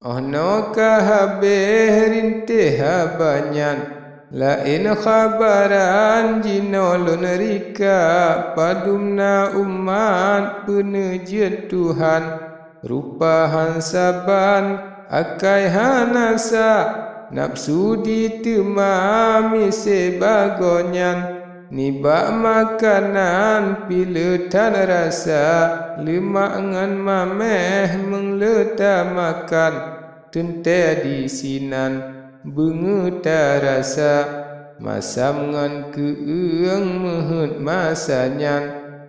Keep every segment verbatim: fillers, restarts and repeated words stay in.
Óh noe ka habéh rintéh haba nyan, laén khabaran jinoe lôn rika, padum na umat peuneujeuet Tuhan, rupa han saban, akai hana sa, nafsu di teuma miseue bagoe nyan. Nibak makanan pih le that rasa, leumak ngon maméh meung le tamakan, teuntée disinan beungeue tarasa, masam ngon keueueng meuheuet masa nyan.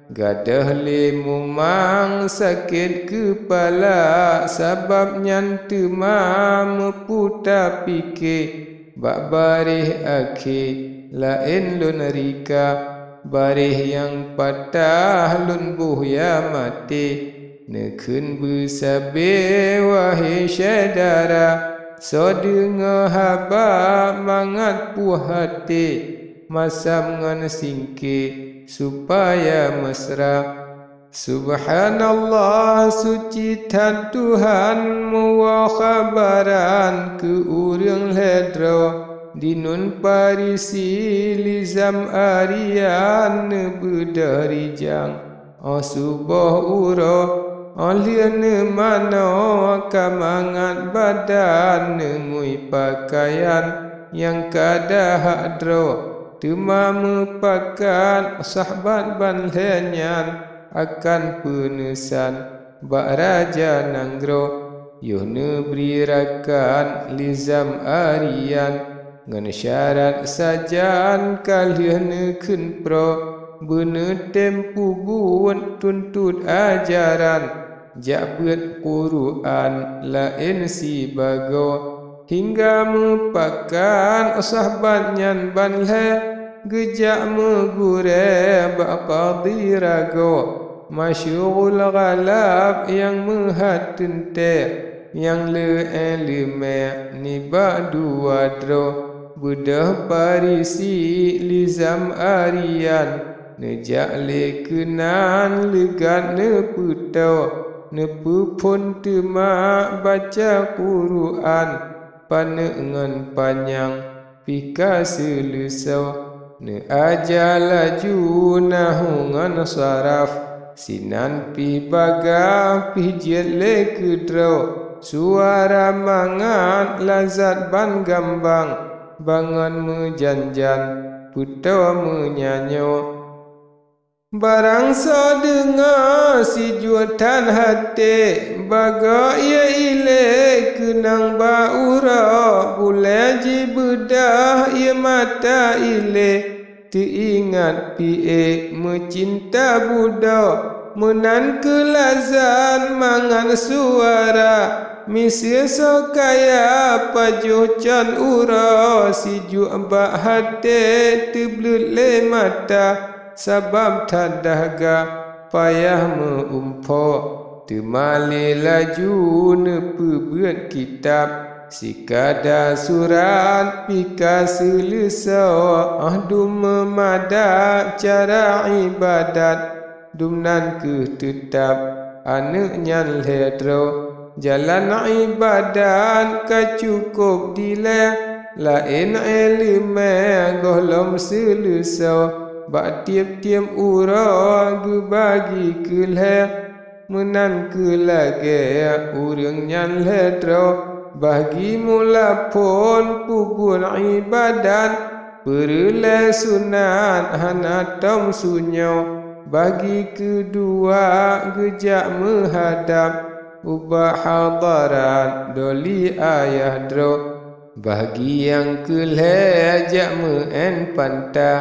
Gadôh lé mumang sakét keupala, sabab nyan teuma meuputa pike. Bak baréh akhé laén lôn rika, baréh nyang patah lôn boh ya maté. Neukheun beusabe, wahé syedara, soe deungoe haba mangat puih até, masam ngon singke supaya mesra. Subhanallah, suci that Tuhan, meuwoe khabaran keu ureuëng lhée droe. Dinun Farisi, lizam Arian, neubeudôh rijang óh suboh uroe, óh lheueh neumanoe ka mangat badan, neungui peukayan nyang ka dahak droe. Teuma meupakat sahabat ban lhée nyan akan peuneusan bak raja nanggroe, yoh neubri rakan lizam Arian, ngon syarat sajan ka lheueh neukheun proe, beuneutem peubuet tuntot ajaran, jak beuet Quran laén sibagoe. Hingga meupakat sahabat nyan ban lhée, geujak meugurée bak qadhi ragoe, masyhur ghalab nyang meuhat teuntée, nyang le iéleumé nibak dua droe. Beudôh Farisi lizam Arian, neujak lé keunan leugat neupeutoe, neupeuphon teuma baca Quran, paneuk ngon panyang pih ka seuleusoe. Neuaja laju nahu ngon saraf, sinan pih bagah pih jeuet lé keudroe. Suara mangat lazat ban gambang, bangon meujan-jan peutoe meunyanyoe. Barang soe deungoe sijuek that até, bagoe ie ilée keunong bak uroe, bulée jibeudôh ie mata ilée. Teuingat pih ék meucinta budoe, meunan kheueh lazat mangat suara. Miseue soe kaya pajoh con uroe, sijuek bak até teubleuet lé mata. Sabab that dahga payah meu-umphô, teuma lé laju neupeubuet kitab. Sikada surat pih ka seuleusoe, óh dum meumada cara iébadat, dumnan kheueh teutab aneuëk nyan lhée droe. Jalan iébadat ka cukôp dilée, laén iéleumé gohlom seuleusoe, bak tieb-tieb uroe geubagi keu lhée. Meunan kheueh lagée ureuëng nyan lhée droe, bagi mula phon peubuet iébadat, peureulée sunat hana tom sunyoe, bagi keudua geujak meuhadab ubak hadarat doli ayah droe. Bagi nyang keu lhée jak meu'én panta,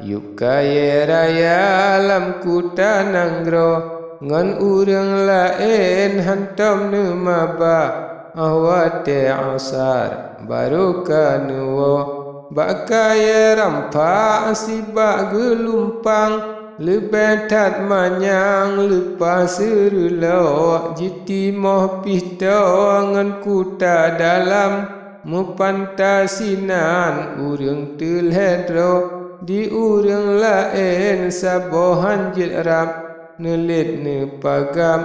yup kayée raya lam kuta nanggroe, ngon ureuëng laén hantom neumaba. Óh watée asar barô ka neuwoe, bak kayée rampak sibak geulumpang, leubeh that manyang leupah seureuloh, jitimoh pih toe ngon kuta dalam. Meupanta sinan ureuëng teulhée droe, di ureuëng laén saboh han jeuet rab, neulet neupagab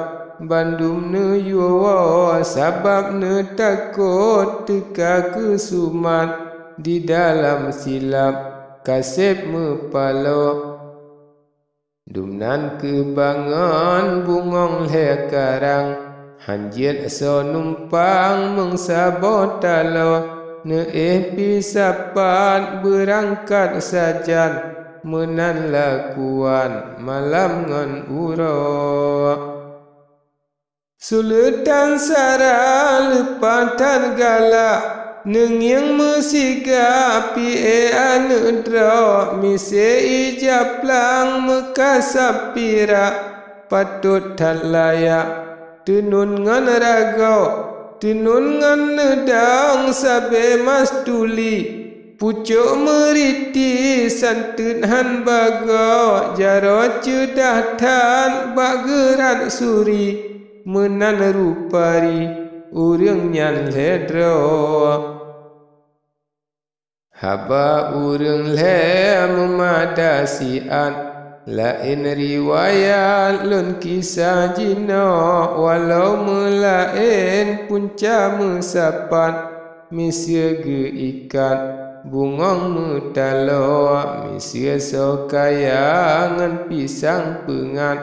bandum neuyue woe, sabab neutakot teuka keusumat, di dalam silab kaseb meupaloe. Dumnan keubangon bungöng lhée karang, hanjeuet soe numpang meung saboh taloe, neuéh pih sapat beurangkat sajan, meunan lakuan malam ngon uroe. Suleutan Sara leupah that galak, neungieng meusiga pié aneuëk droe, miseue ija plang meukasab pirak, patot that layak teunun ngon ragoe, teunun ngon neudong sabé mas tuli. Pucok meuriti santeut han bagoe, jaroe ceudah that bak geurat suri, meunan rupa ri ureuëng nyan lhée droe. Haba ureuëng lhée meumada siat, laén riwayat lôn kisah jinoe, walau meulaén punca meusapat, miseue geuikat bungöng meutaloe, miseue soe kaya ngon pisang peungat,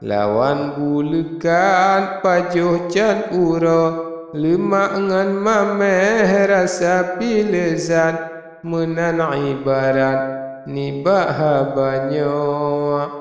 lawan buleukat pajoh cot uroe, leumak ngon maméh rasa pih leuzat, meunan ibarat nibak haba nyoe.